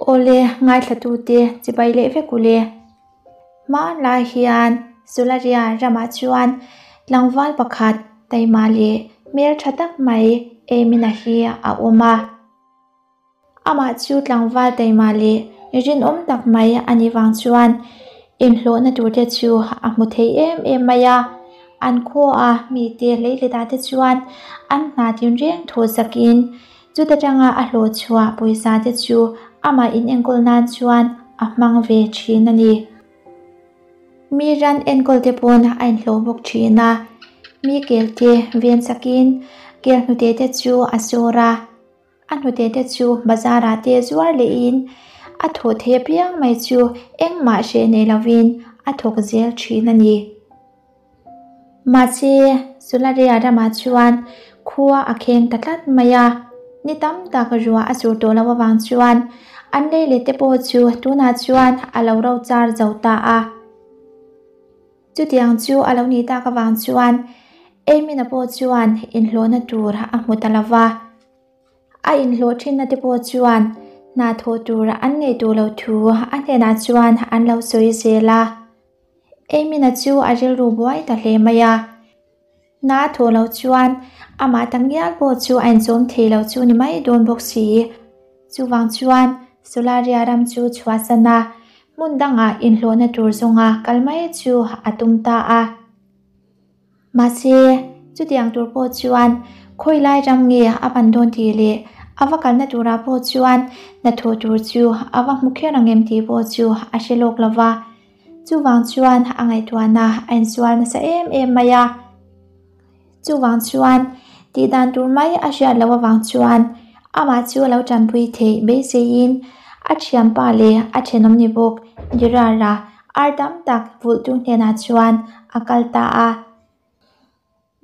Awle, ngaithlatute chibai leh vek ule. Hmanlai hian Sularia ramah chuan tlangval pakhat taima leh hmel tha tak mai Emina hi a awm a. Amah chu tlangval taima leh rinawm tak mai a nih vang chuan inhlawhna turte chu a hmu thei em em mai a. An khuaah mite hleihletah te chuan an hna tinreng thaw zakin Chuta tanga a hlawh chhuah pawisa te chu amah in enkawl nan chuan a hmang ve thin a ni. Mi ran enkawl te pawn a inhlawh bawk thin a, mi kel te ven sakin kel hnute te chu a sawr a, a hnute te chu bazar ah te zuar leh in a thawh thei apiang mai chu engmah hreh nei lovin a thawk zel thin a ni. Mahse, Sularia ramah chuan khua a kheng ta tlat mai a, ni tam tak ruah a sur tawh loh avang chuan an lei let te pawh chu tunah chuan a lo ro char zo ta a. Chutiang chu a lo nih tak avang chuan Amina pawh chuan inhlawhna tur a hmu ta lo va. A inhlawh thinna te pawh chuan hna thawh tur an nei tawh lo thu a hnenah chuan an lo sawi zel a. Amina chu a rilru buai ta hle mai a, hna a thawh loh chuan amah tak ngial pawh chu a inchawm thei lo chu ni mai dawn bawk si. Chuvang chuan Solaria ram chu chhuahsan a, hmun dangah inhlawhna tur zawnga kal mai chu a tum ta a. Mahse, chutiang tur pawh chuan khawi lai ram nge a pan dawn tih leh a va kalna turah pawh chuan hnathawh tur chu a va hmu kher ang em tih pawh chu a hre lawk lo va. Chuvang chuan a ngaihtuahna a insual nasa em em mai a. Chuvang chuan tih dan tur mai a hriat loh avang chuan amah chu a lo tanpui theih beiseiin a thianpa leh a thenawm ni bawk Gerard-a Ar tam tak vulhtu hnenah chuan a kal ta a.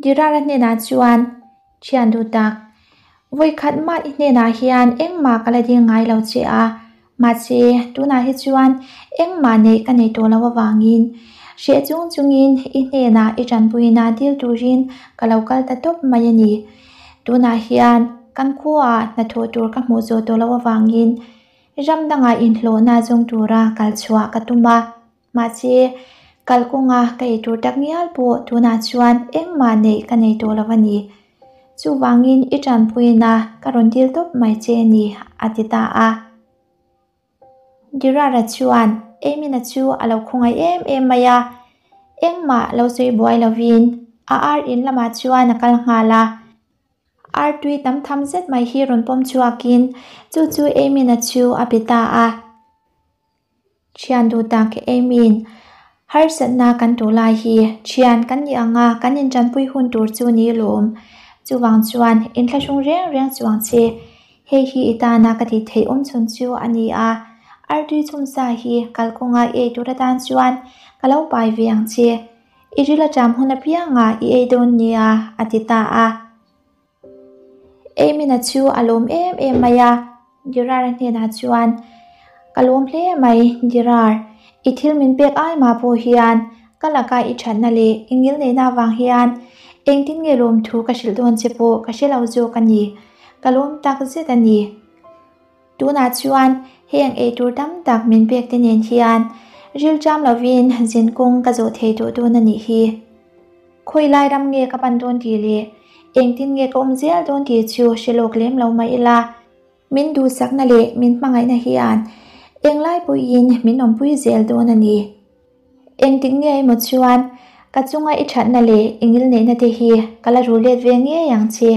Dirara hnenah chuan, Thian duh tak, vawikhat mah i hnenah hian engmah ka la ding ngai lo che a, mahse tunah hi chuan engmah neih ka nei tawh lo avangin hreh chung chungin i hnenah i tanpuina dil turin ka lo kal ta tawp mai a ni. Tunah hian kan khuaah hnathawh tur ka hmuh zawh tawh lo avangin Ram dangah inhlawhna zawng tura kal chhuah ka tum a, mahse kal kawnga ka ei tur tak ngial pawh tunah chuan engmah neih ka nei tawh lo a ni. Chuvangin i tanpuina ka rawn dil tawp mai che a ni, a ti ta a. Gerard-a chuan Amina chu a lo khawngaih em em mai a, engmah lo sawi buai lovin a ar in lamah chuan a kal nghal a. Artui tam tham zet mai hi rawn pawm chhuakin chu chu Amina chu a pe ta a. Thian duh tak Amin, harsatna kan tuh lai hi thian kan nih anga kan intanpui hun tur chu ni lawm. Chuvang chuan inthlahrung reng reng chuang che, hei hi i tana ka tih theih awm chhun chu a ni a. Artui chhumsa hi kalkawnga i ei tur atan chuan ka lo pai ve ang che. I ril a ṭam hun apianga i ei dawn nia, a ti ta a. Amina chu a lawm em em mai a, Gerard-a hnenah chuan, Ka lawm hle mai, Gerard. I thil min pek ai mah pawh hian ka laka i ṭhatna leh i ngilneihna avang hian engtin nge lawmthu ka hrilh dawn che pawh ka hre lo zawk a ni. Ka lawm tak zet a ni. Tunah chuan heng eitur tam tak min pek te nen hian rilṭam lovin zin kawng ka zawh thei tawh dawn a nih hi. Khawi lai ram nge ka pan dawn tih leh engtin nge ka awm zel dawn tih chu hre lawk lem lo mah ila, min duhsakna leh min hmangaihna hian englai pawhin min awmpui zel dawn a ni. Engtik nge emaw chuan ka chunga i thatna leh i ngilneihna te hi ka la ru let ve ngei ang che.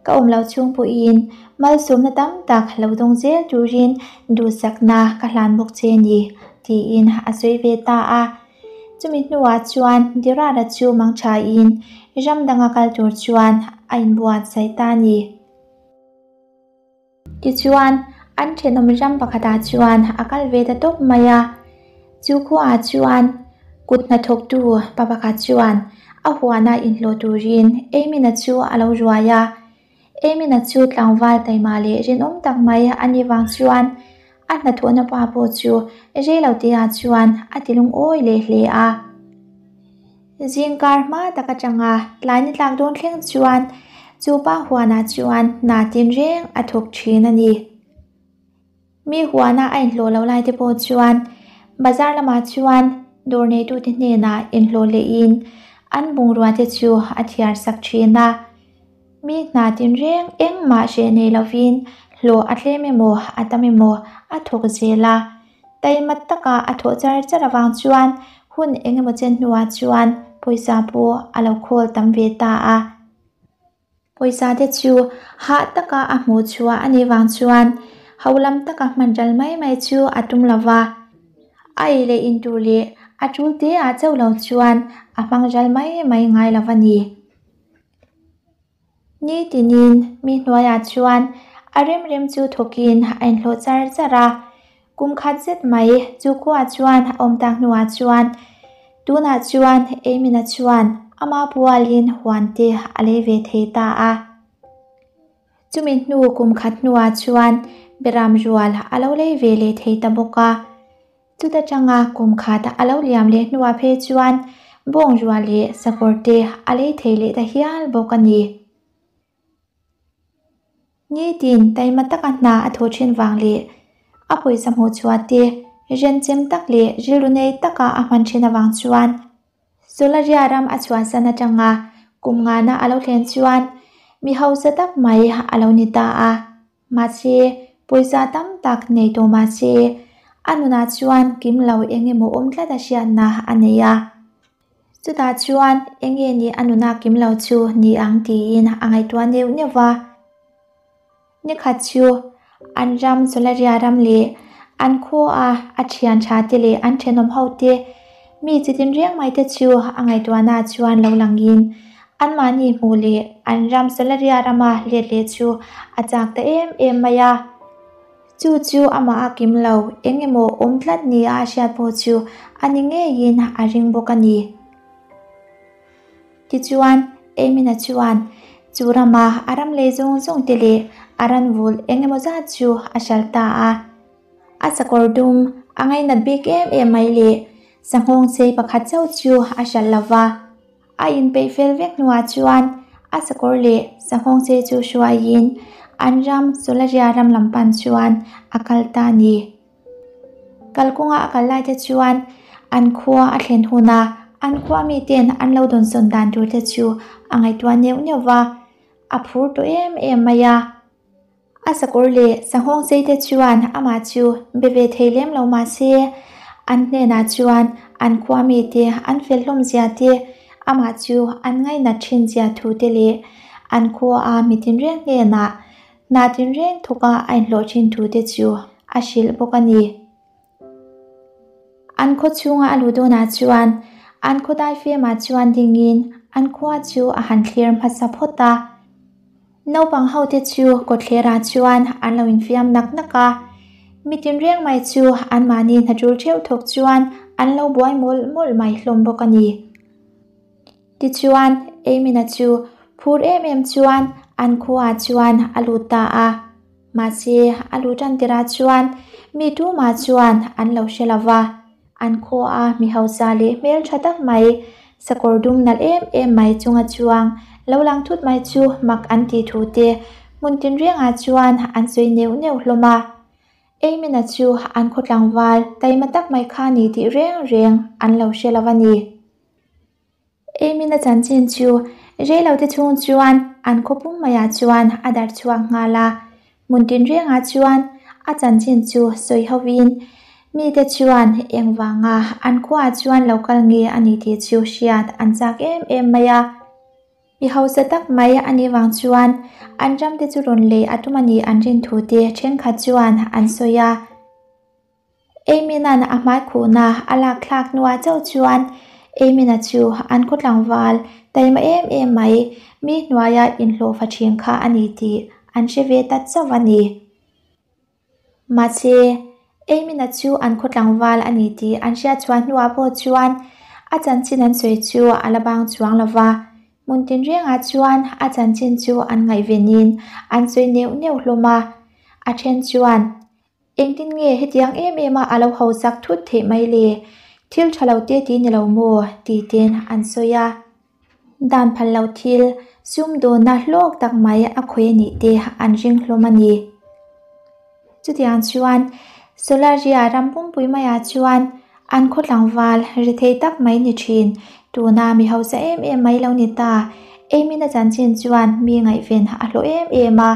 Ka awm loh chhung pawhin malsawmna tam tak lo dawng zel turin duhsakna ka hlan bawk che ni, tiin a sawi ve ta a. Chumi hnuah chuan Dirara chu mangthain ram danga kal tur chuan a inbuatsaih ta a ni. Tichuan, an thenawm ram pakhatah chuan a kal ve ta tawp mai a. Chu khuaah chuan kut hnathawktu pa pakhat chuan a huana inhlawh turin Amina chu a lo ruai a. Amina chu tlangval taima leh rinawm tak mai a nih vang chuan a hnathawhna pa pawh chu reiloteah chuan a ti lungawi leh hle a. Zingkar hma tak atanga tlai ni tlak dawn thleng chuan chu pa huanah chuan hna tin reng a thawk thin a ni. Mi huana a inhlawh loh lai te pawh chuan bazar lamah chuan dawr neitute hnenah inhlawh lehin an bungrua te chu a thiar sak thin a. Mi hna tinreng engmah hreh nei lovin hlawh a tlem emaw a tam emaw a thawk zel a. Taima taka a thawh char char avang chuan hun engemaw chen hnuah chuan pawisa pawh a lo khawl tam ve ta a. Pawisa te chu hah taka a hmuh chhuah a nih vang chuan ho lam taka hman ral mai mai chu a tum lo va. A ei leh in tur leh a tul te ah chauh lo chuan a hmang ral mai mai ngai lo a ni. Nitinin mi hnuaiah chuan a rem rem chu thawkin a inhlawh char char a. Kum khat zet mai chu khuaah chuan a awm tak hnuah chuan tunah chuan Eimina chuan ama pualin huan te a lei ve thei ta a. Chumi hnu kum khat hnuah chuan Beram rual a lo lei ve leh thei ta bawk a. Chuta tanga kum khat a lo liam leh hnuah phei chuan bawng rual leh sakawr te a lei thei leh ta hial bawk a ni. Nitin taima taka hna a thawh thin vang leh a pawisa hmuh chhuah te renchem tak leh rilru nei taka a hman thin avang chuan Solaria ram a chhuahsan atanga kum ngana a lo thlen chuan mi hausa tak mai a lo ni ta a. Mahse, pawisa tam tak nei tawh mahse, a nunah chuan kim lo eng emaw awm tlat a hriatna a nei a. Chutah chuan eng nge ni a nuna kim lo chu ni ang tiin a ngaihtuah neuh neuh va. Nikhat chu an ram Solaria ram leh an khua a thian tha te leh an thenawm ho te mi chi tin reng mai te chu a ngaihtuahna chuan lo langin anmahni hmuh leh an ram Solaria rama let leh chu a chak ta em em mai a. Chu chu amah a kim lo, eng emaw awm tlat nia a hriat pawh chu a ni ngeiin a ring bawk a ni. Tichuan, Amina chuan chu rama a ram lei zawng zawng te leh a ran vul eng emaw zat chu a hralh ta a. A sakawr dum a ngainat bik em em mai leh sanghawng chei pakhat chauh chu a hralh lo va. A inpeih fel vek hnuah chuan a sakawr leh sanghawng chei chu hruaiin an ram Solaria ram lam pan chuan a kal ta a ni. Kalkawnga a kal lai te chuan an khua a thlen huna an khua miten an lo dawnsawn dan tur te chu a ngaihtuah neuh neuh va, a phur tawh em em mai a. A sakawr leh sanghawng chei te chuan amah chu be ve thei lem lo mah se, an hnenah chuan an khua mite an fel hlawm zia te, amah chu an ngainat thin zia thu te leh an khua a mi tinreng hnenah Hna tinreng thawka a inhlawh thin thu te chu a hrilh bawk a ni. An khaw chhunga a luh dawnah chuan an khaw daifemah chuan dingin an khua chu a han thlir hmasa phawt a. Naupang ho te chu kawtthlerah chuan an lo infiam nak nak a. Mi tinreng mai chu anmahni hna tul theuh thawk chuan an lo buai mawlh mawlh mai hlawm bawk a ni. Tichuan, Amina chu phur em em chuan an khuaah chuan a lut ta a. Mahse, a luh tan tirah chuan mi tumah chuan an lo hre lo va. An khuaa mi hausa leh hmeltha tak mai, sakawr dum nalh em em mai chunga chuang lo lang thut mai chu mak an tih thu te hmun tinrengah chuan an sawi neuh neuh hlawm a. Amina chu an khaw tlangval taima tak mai kha ni tih reng reng an lo hre lo a ni. Amina chanchin chu reilote chhung chuan an khaw pum maiah chuan a darh chhuak nghal a, hmun tinrengah chuan a chanchin chu sawi hovin mite chuan engvanga an khuaah chuan lo kal nge a ni tih chu hriat an chak em em mai a. Mi hausa tak mai a nih vang chuan an ramte chu rawn lei a tum a nih an rin thute thenkhat chuan an sawi a. Amy'nan a hmai khuhna a lak thlak hnuah chauh chuan Amy'na chu an khaw tlangval taima em em mai mi hnuaia inhlawhfa thin kha a ni tih an hre ve ta chauh a ni. Mahse, Amy'na chu an khaw tlangval a ni tih an hriat chhuah hnuah pawh chuan a chanchin an sawi chu a la bang chuang lo va, hmun tinrengah chuan a chanchin chu an ngaihvenin an sawi neuh neuh hlawm a, a then chuan Engtin nge hetiang em em a a lo hausak thut theih mai le? Thil tha lo te ti ni lo maw? tih ten an sawi a. Dan phal lo thil sumdawnna hlawk tak mai a khawih a nih te an ring hlawm a ni. Chutiang chuan Solaria ram pumpui maiah chuan an khaw tlangval ri thei tak mai ni thin. Tuna mi hausa em em mai lo ni ta. Amy-na chanchin chuan mi ngaihven a hlawh em em a.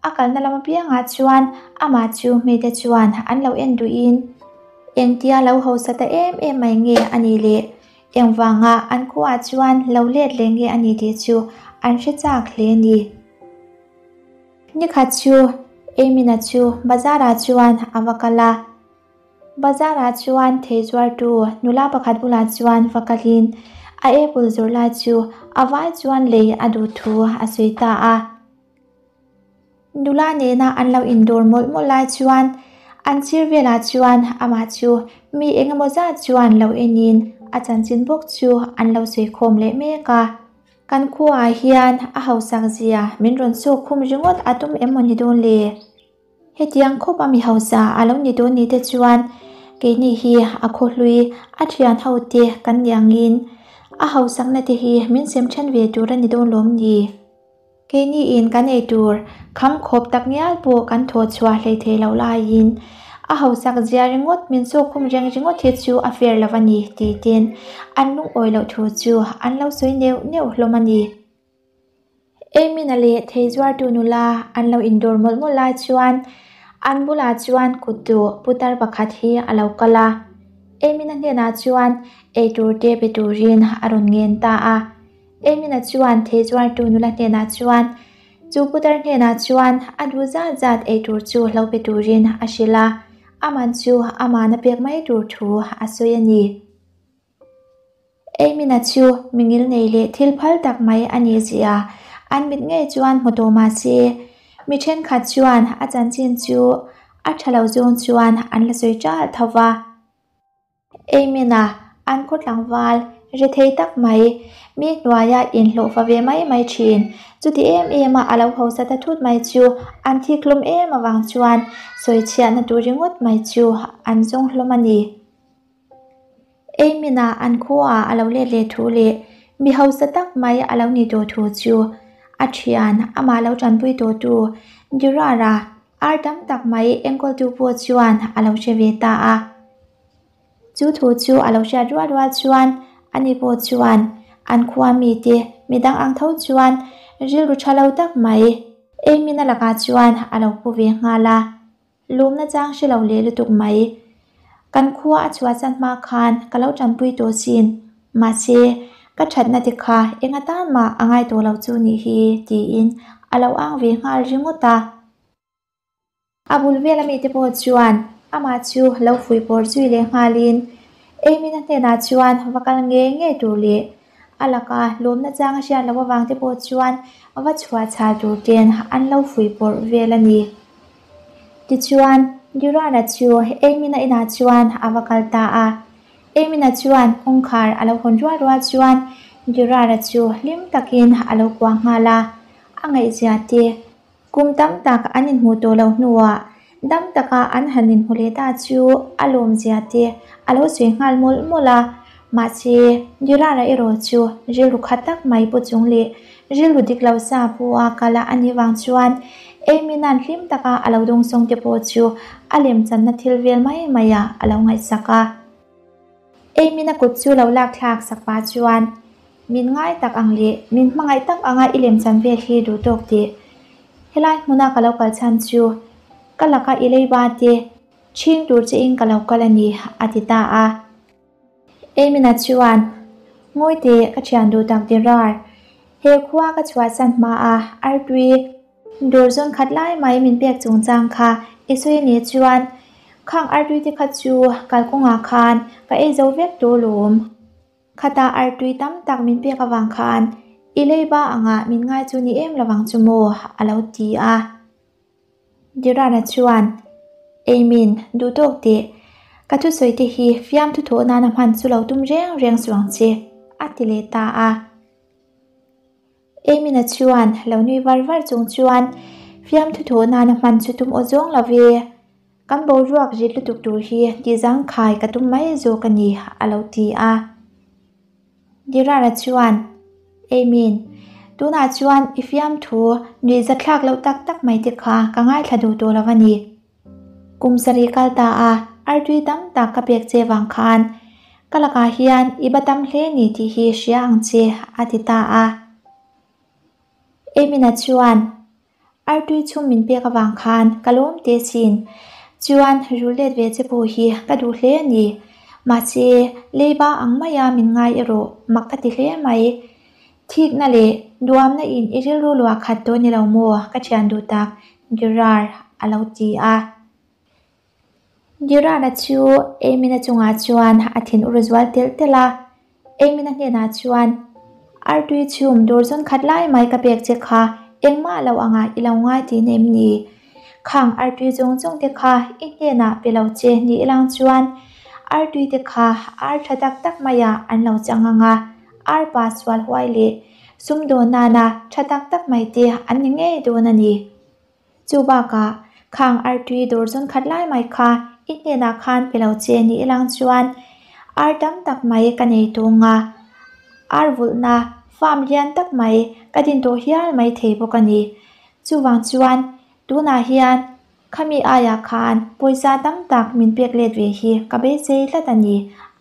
A kalna lam apiangah chuan amah chu mite chuan an lo en duhin engtia lo hausa ta em em mai nge a nih leh engvanga an khuaah chuan lo let leh nge a ni tih chu an hre chak hle a ni. Nikhat chu Amy-na chu bazar-ah chuan a va kal a. Bazar-ah chuan thei zuartu nula pakhat bulah chuan va kalin a apple zawrh lai chu a vai chuan lei a duh thu a sawi ta a. Nula nena an lo indawr mawlh mawlh lai chuan an sir velah chuan amah chu mi eng emaw zat chuan lo enin a chanchin bawk chu an lo sawi khawm leh mek a. Kan khuaah hian a hausak zia min rawn sawk khum ringawt a tum em maw ni dawn le? Hetiang khawp a mi hausa a lo ni dawn ni te chuan keini hi a khaw hlui a thian ho te kan ni angin a hausakna te hi min sem then ve tur a ni dawn lawm ni? Keini in kan ei tur kham khawp tak ngial pawh kan thaw chhuah hlei thei lo laiin a hausak zia ringawt min sawk khum reng ringawt hi chu a fair lo a ni tih ten an lungawi loh thu chu an lo sawi neuh neuh hlawm a ni. Amyna leh thei zuartu nula an lo indawr mawlh mawlh lai chuan an bulah chuan kut duh putar pakhat hi a lo kal a. Amyna hnenah chuan eitur te pe turin a rawn ngen ta a. Amyna chuan thei zuartu nula hnenah chuan chu putar hnenah chuan a duh zat zat eitur chu lo pe turin a hrilh a, aman chu amana pek mai tur thu a sawi a ni. Amyna chu mi ngil nei leh thil phal tak mai a ni zia an mit ngei chuan hmu tawh mah se, mi thenkhat chuan a chanchin chu a tha lo zawng chuan an la sawi ṭalh tho va. Amyna an khaw tlangval ri thei tak mai, mi hnuaia inhlawhfa ve mai mai thin. Chuti em em a a lo hausa ta thut mai chu an thik hlawm em avang chuan sawichhiahna tur ringawt mai chu an zawng hlawm a ni. Amyna an khuaah a lo let leh thu leh mi hausa tak mai a lo ni tawh thu chu a thian amah lo tanpui tawhtu Gerard-a ar tam tak mai enkawltu pawh chuan a lo hre ve ta a. Chu thu chu a lo hriat rual rual chuan ani pawh chuan an khua mite midang ang tho chuan rilru tha lo tak mai Amyna lakah chuan a lo pu ve nghal a. Lumna chang hre lo leh lutuk mai. Kan khua a chhuah chan hma khan ka lo tanpui tawh sin. Mahse, ka thatna te kha eng atan mah a ngai tawh lo chu nih hi tiin a lo ang ve nghal ringawt a. A bul vel ami te pawh chuan amah chu lo fuih pawr zui leh nghalin Amyna hnenah chuan va kal ngei ngei tur leh A laka lawmna chang a hriat loh avang te pawh chuan va chhuah chhal tur ten an lo fuih pawrh vel a ni. Tichuan, Durana chu Amyna inah chuan a va kal ta a. Amyna chuan kawngkhar a lo hawn rual rual chuan Durana chu hlim takin a lo kuah nghal a, a ngaihzia te Kum tam tak an inhmuh tawh loh hnuah dam taka an han inhmu leh ta chu a lawmzia te a lo sawi nghal mawlh mawlh a. Mahse, Durara erawh chu rilru khat tak mai pu chung leh rilru dik lo sa pu a kal a anih vang chuan Amy-na'n hlim taka a lo dawngsawng te pawh chu a lemchanna thil vel mai maiah a lo ngaihsak a. Amy-na kut chu lo lak thlak sak pah chuan, Min ngai tak ang leh min hmangaih tak anga i lemchan vel hi duh tawk tih. Helai hmuna ka lo kal chhan chu ka laka i leiba te chhing tur che in ka lo kal a ni, a ti ta a. Amy-na chuan, Ngawi teh, ka thian duh tak Gerard. He khua ka chhuahsan hma a, artui Dawr zawn khat lai mai min pek chungchang kha i sawi nih chuan khang artui te kha chu kalkawngah khan ka ei zo vek tawh lawm. Khata artui tam tak min pek avang khan i leiba angah min ngai chu ni em lovang chu maw a lo ti a. Dirana chuan ei min duh tawk teh ka thusawi te hi fiamthu thawh nana hman chu lo tum reng reng suh ang che a ti leh ta a. Amyna chuan lo nui var var chung chuan fiamthu thawh nana hman chu tum aw zawng lo ve. Kan boruak rit lutuk tur hi tihzangkhai ka tum mai zawk a ni a lo ti a. Dirara chuan, Amyn, tunah chuan i fiamthu nuihzathlak loh tak tak mai te kha ka ngaithla duh tawh lo a ni. Kum sarih kal ta a, artui tam tak ka pek che vang khan ka lakah hian i ba tam hle ni tih hi hria ang che, a ti ta a. Amina chuan, Artui chhum min pek avang khan ka lawm teh sin. Chuan rul let ve che pawh hi ka duh hle a ni. Mahse, leiba ang maia min ngai erawh mak ka ti hle mai. Thikna leh duamna in i rilru luah khat tawh ni lo maw ka thian duh tak Gerard a lo ti a. Gerard-a chu Eamina chungah chuan a thin ur zual telh telh a. Eamina hnenah chuan, Artui chhum dawr zawn khat lai mai ka pek che kha engmah lo angah i lo ngai tihna em ni? Khang artui zawng zawng te kha i hnenah pe lo che ni ilang chuan artui te kha ar tha tak tak maiah an lo chang ang a, ar pa sual huai leh sumdawn nana tha tak tak mai te an ni ngei dawn a ni. Chu bakah, khang artui dawr zawn khat lai mai kha i hnenah khan pe lo che ni ilang chuan ar tam tak mai ka nei tung a, ar vulhna farm lian tak mai ka din tawh hial mai thei bawk a ni. Chuvang chuan tunah hian khami aiah khan pawisa tam tak min pek let ve hi ka beisei tlat a ni,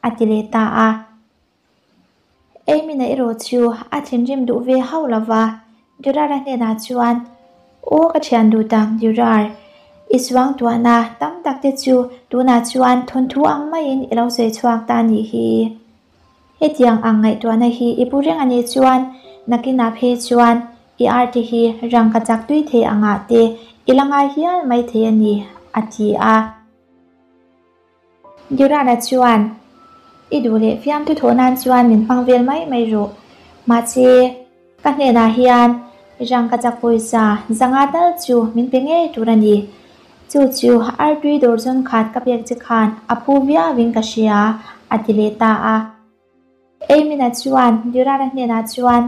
a ti leh ta a. Eimina erawh chu a thinrim duh ve hauh lo va, Gerard-a hnenah chuan, Aw ka thian duh tak Gerard, i suangtuahna tam tak te chu tunah chuan thawnthu ang maiin i lo sawi chhuak ta nih hi. Hetiang ang ngaihtuahna hi i pu reng a nih chuan nakinah phei chuan i arte hi rangka chak tui thei angah te i la ngai hial mai thei a ni, a ti a. Durana chuan, I duh leh fiamthu thawh nan chuan min hmang vel mai mai rawh. Mahse, ka hnenah hian rangka chak pawisa zanga tal chu min pe ngei tur a ni. Chu chu artui dawr zawn khat ka pek che khan a phu viauin ka hria, a ti leh ta a. Eimina chuan Durara hnenah chuan,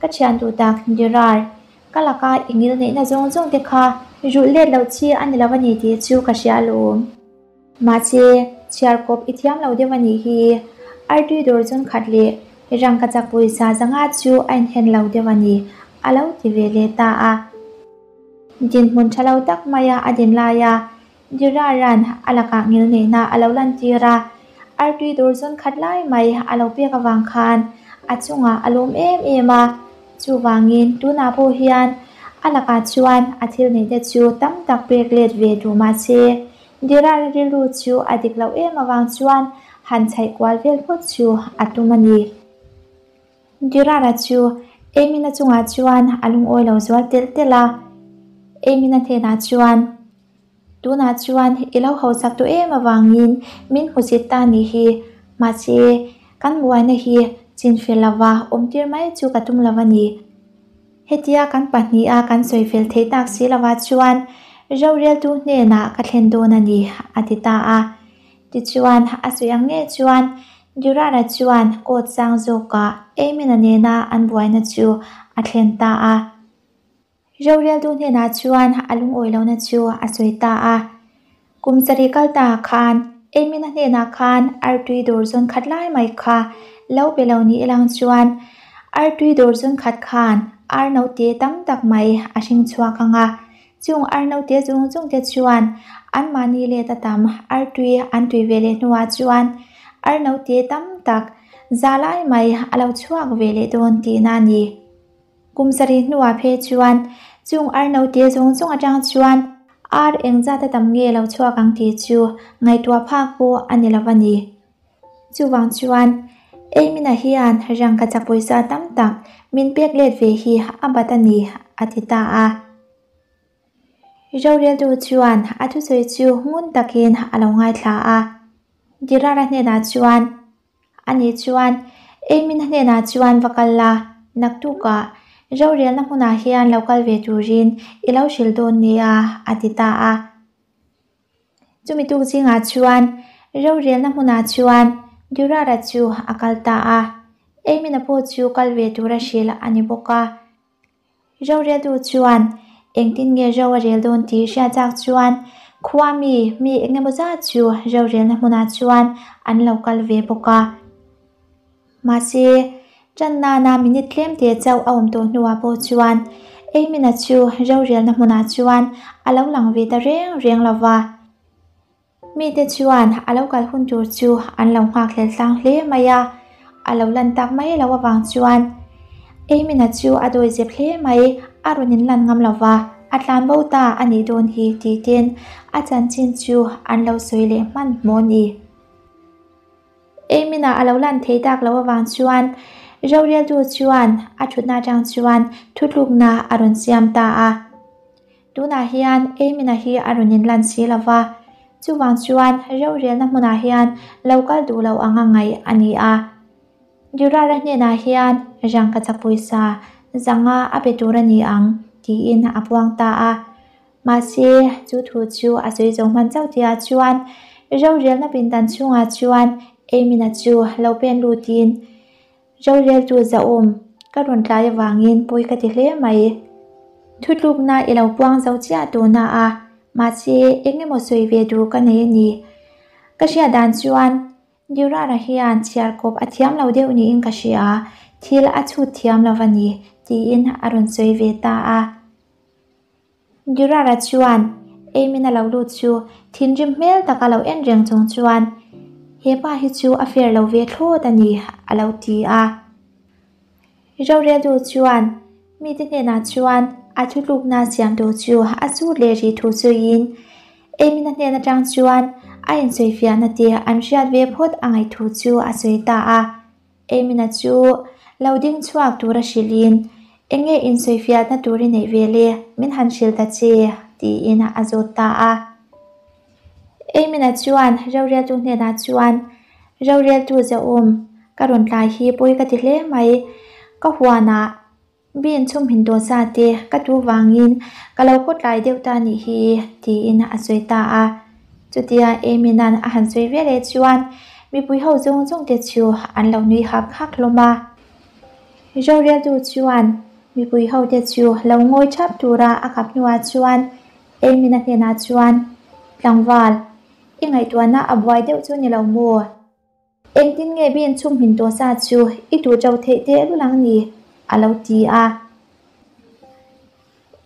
Ka thian duh tak Durar, ka laka i ngil neihna zawng zawng te kha rulh let loh chi a ni lo a ni tih chu ka hria alawm. Mahse, chhiar kawp i thiam lo deuh a nih hi. Artui dawr zawn khat leh rangkachak pawisa zanga chu a inhen lo deuh a ni, a lo ti ve leh ta a. Dinhmun tha lo tak maia a din laia Diraran a lakah ngilneihna a lo lantir a, artui dawr zawn khat lai mai a lo pek avang khan a chungah a lawm em em a. Chuvangin tunah pawh hian a lakah chuan a thil neihte chu tam tak pek let ve duh mah se, Dirara rilru chu a dik loh em avang chuan han chhaih kual vel phawt chu a tum a ni. Dirara chu Amina chungah chuan a lungawi lo zual telh telh a, Amina hnenah chuan, Tunah chuan i lo hausak tawh em avangin min hmusit ta nih hi, mahse kan buaina hi chinfel lova awmtir mai chu ka tum lo a ni. Hetia kan pahniha kan sawifel theih tak si lovah chuan roreltu hnenah ka thlen dawn a ni, a ti ta a. Tichuan a sawi ang nge chuan Durara chuan court sang zawkah Amina nena an buaina chu a thlen ta a. Roreltu hnenah chuan a lungawi lohna chu a sawi ta a. Kum sarih kal ta khan Amina hnenah khan artui dawr zawn khat lai mai kha lo pe lo ni ilang chuan artui dawr zawn khat khan ar naute tam tak mai a hring chhuak ang a. Chung ar naute zawng zawng te chuan anmahni let a tam artui an tui ve leh hnuah chuan ar naute tam tak za lai mai a lo chhuak ve leh dawn tihna a ni. Kum sarih hnuah phei chuan chung ar naute zawng zawng atang chuan ar engzat a tam nge lo chhuak ang tih chu ngaihtuah phak pawh a ni lo a ni. Chuvang chuan Eimina hian rangkachak pawisa tam tak min pek let ve hi a bat a ni, a ti ta a. Roreltu chuan a thusawi chu ngun takin a lo ngaithla a. Dirara hnenah chuan, Ani chuan, Eimina hnenah chuan va kal la, naktukah rorelna hmunah hian lo kal ve turin i lo hrilh dawn nia, a ti ta a. Chumi tuk zingah chuan rorelna hmunah chuan Durara chu a kal ta a, Eimina pawh chu kal ve tura hrilh a ni bawk a. Roreltu chuan engtin nge ro a rel dawn tih hriat chak chuan khua mi mi eng emaw zat chu rorelna hmunah chuan an lo kal ve bawk a. Mahse, ṭan nana minute tlem te chauh a awm tawh hnuah pawh chuan Eimina chu rorelna hmunah chuan a lo lang ve ta reng reng lo va. Mite chuan a lo kal hun tur chu an lo nghakhlel tlang hle mai a, a lo lan tak mai loh avang chuan Eimina chu a dawizep hle mai, a rawn inlan ngam lo va, a tlan bo ta a nih dawn hi tih ten a chanchin chu an lo sawi leh hmanhmawh a ni. Eimina a lo lan thei tak loh avang chuan roreltu chuan a thutna atang chuan thutlukna a rawn siam ta a. Tunah hian Eimina hi a rawn inlan si lo va, chuvang chuan rorelna hmunah hian lo kal duh lo anga ngaih a ni a. Durara hnenah hian rangkachak pawisa zanga a pe tur a ni ang tiin a puang ta a. Mahse, chu thu chu a sawi zo hman chauh tihah chuan rorelna pindan chhungah chuan Eimina chu lo pen lutin, Roreltu zahawm, ka rawn tlai avangin pawi ka ti hle mai. Thutlukna i lo puang zo chiah tuna a, mahse eng emaw sawi ve duh ka nei a ni. Ka hriat dan chuan Durara hian chhiar kawp a thiam lo deuh niin ka hria, thil a chhut thiam lo va ni, tiin a rawn sawi ve ta a. Durara chuan Eimina lo lut chu thinrim hmel taka lo en reng chung chuan, He pa hi chu a fair lo ve thlawt a ni, a lo ti a. Roreltu chuan mite hnenah chuan a thutlukna siam tur chu a chut leh rih thu sawiin Eimina hnen atang chuan a insawifiahna te an hriat ve phawt a ngaih thu chu a sawi ta a. Eimina chu lo ding chhuak tura hrilhin, Enge insawifiahna tur i neih ve le, min han hrilh ta che, tiin a zawt ta a. Eimina chuan roreltu hnenah chuan, Roreltu zahawm, ka rawn tlai hi pawi ka ti hle mai. Ka huanah bin chhumhin tawh sa te ka tu vangin ka lo khaw tlai deuh ta nih hi, tiin a sawi ta a. Chutia Eimina'n a han sawi ve leh chuan mipui ho zawng zawng te chu an lo nui hak hak hlawm a. Roreltu chuan mipui ho te chu lo ngawi thap tura a kap hnuah chuan Eimina hnenah chuan, Tlangval, i ngaihtuahna a buai deuh chu ni lo maw? Engtin nge bin chhumhmin tawh sa chu i duh ṭo theih teh lul ang ni? a lo ti a.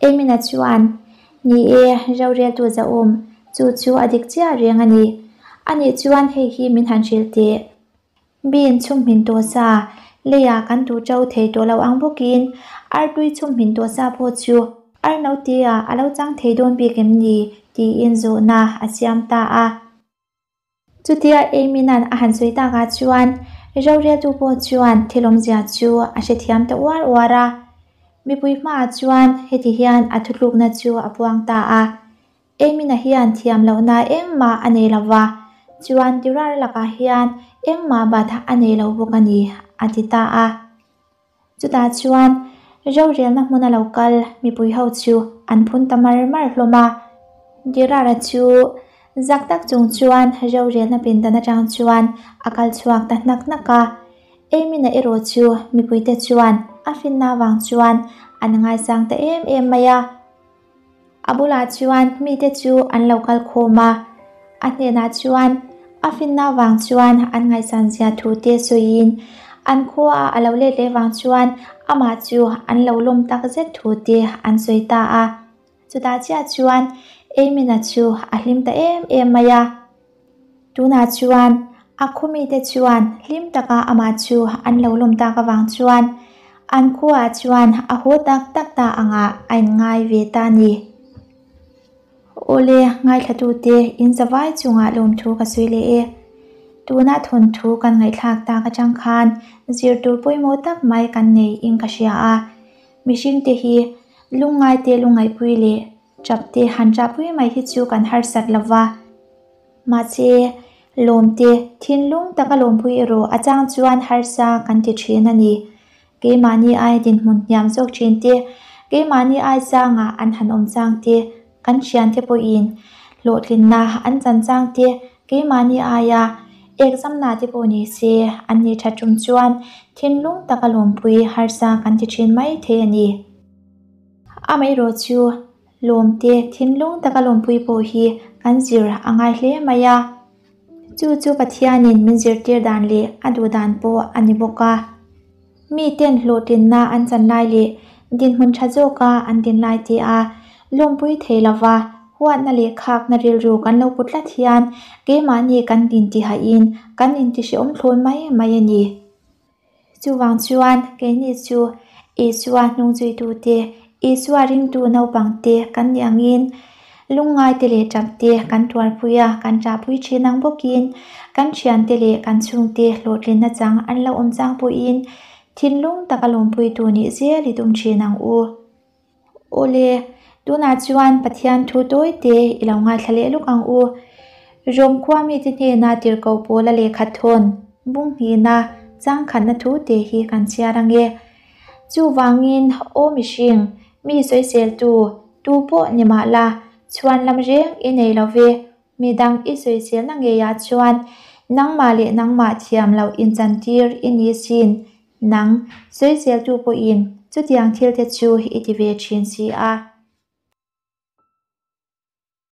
Eimina chuan, Ni e, roreltu zahawm, chu chu a dik chiah reng a ni. Anih chuan hei hi min han hrilh teh. Bean chhumhmin tawh sa, leiah kan duh ṭo thei tawh lo ang bawkin artui chhumhmin tawh sa pawh chu ar naute-ah a lo chang thei dawn bik em ni? tiin zawhna a siam ta a. Chutia Amy-na'n a han sawi takah chuan roreltu pawh chuan thil awmzia chu a hrethiam ta uar uar a. Mipui hmaah chuan heti hian a thutlukna chu a puang ta a. Eimina hian thiam lohna engmah a nei lo va, chuan Tirar lakah hian engmah bat a nei lo bawk a ni, a ti ta a. Chutah chuan rorelna hmuna lo kal mipui ho chu an phun ta mar mar hlawm a. Tirara chu zak tak chung chuan rorelna pindan atang chuan a kal chhuak ta hnak hnak a. Eimina erawh chu mipuite chuan a finna avang chuan an ngaisang ta em em mai a. A bulah chuan mite chu an lo kal khawm a, a hnenah chuan a finna vang chuan an ngaihsan zia thu te sawiin an khuaah a lo let leh vang chuan amah chu an lo lawm tak zet thu te an sawi ta a. Chutah chiah chuan Eimina chu a hlim ta em em mai a. Tunah chuan a khumite chuan hlim taka amah chu an lo lawm tak avang chuan an khuaah chuan a haw tak tak ta angah a inngai ve ta a ni. Awle, ngaithlatute in zavai chungah lawmthu ka sawi leh e. Tuna thawnthu kan ngaihthlak tak atang khan zir tur pawimawh tak mai kan nei in ka hria a. Mihringte hi lungngaite lungngaihpui leh Chapte han chahpui mai hi chu kan harsat lo va, mahse lawmte thinlung taka lawmpui erawh a chang chuan harsa kan ti thin a ni. Keimahni ai dinhmun hniam zawk thin te, keimahni ai sangah an han awm chang te, kan thiante pawhin hlawhtlinna an chan chang te, keimahni aia exam-na te pawh ni se an nih that tum chuan thinlung taka lawmpui harsa kan ti thin mai thei a ni. Amaherawh chu lawmte thinlung taka lawmpui pawh hi kan zir a ngai hle mai a, chu chu Pathianin min zirtir dan leh a duh dan pawh a ni bawk a. Miten hlawhtlinna an chan lai leh dinhmun tha zawka an din lai te a lawmpui thei lova Huatna leh khakna rilru kan lo pu tlat hian keimahni kan intihahin kan intihrehawm thlawn mai mai a ni. Chuvang chuan keini chu Isua hnungzuitute, Isua ringtu naupangte kan nih angin lungngaite leh ṭapte kan tuarpui a, kan ṭahpui ṭhin ang bawkin kan ṭhiante leh kan chhungte hlawhtlinna chang an lo awm chang pawhin thinlung taka lawmpuitu nih zel i tum ṭhin ang u. Awle, tunah chuan Pathian thu tawi te i lo ngaithla leh lawk ang u. Rom khua mite hnena tirhkoh pawla lehkha thawn bung hnihna changkhatna thu te hi kan chhiar ang e. Chuvangin aw mihring, mi sawiseltu, tu pawh ni mah la, chhuan lam reng i nei lo ve. Midang i sawiselna ngeiah chuan nangmah leh nangmah thiam loh inchantir i ni sin. Nang, sawiseltu pawhin chutiang thil te chu i ti ve thin si a.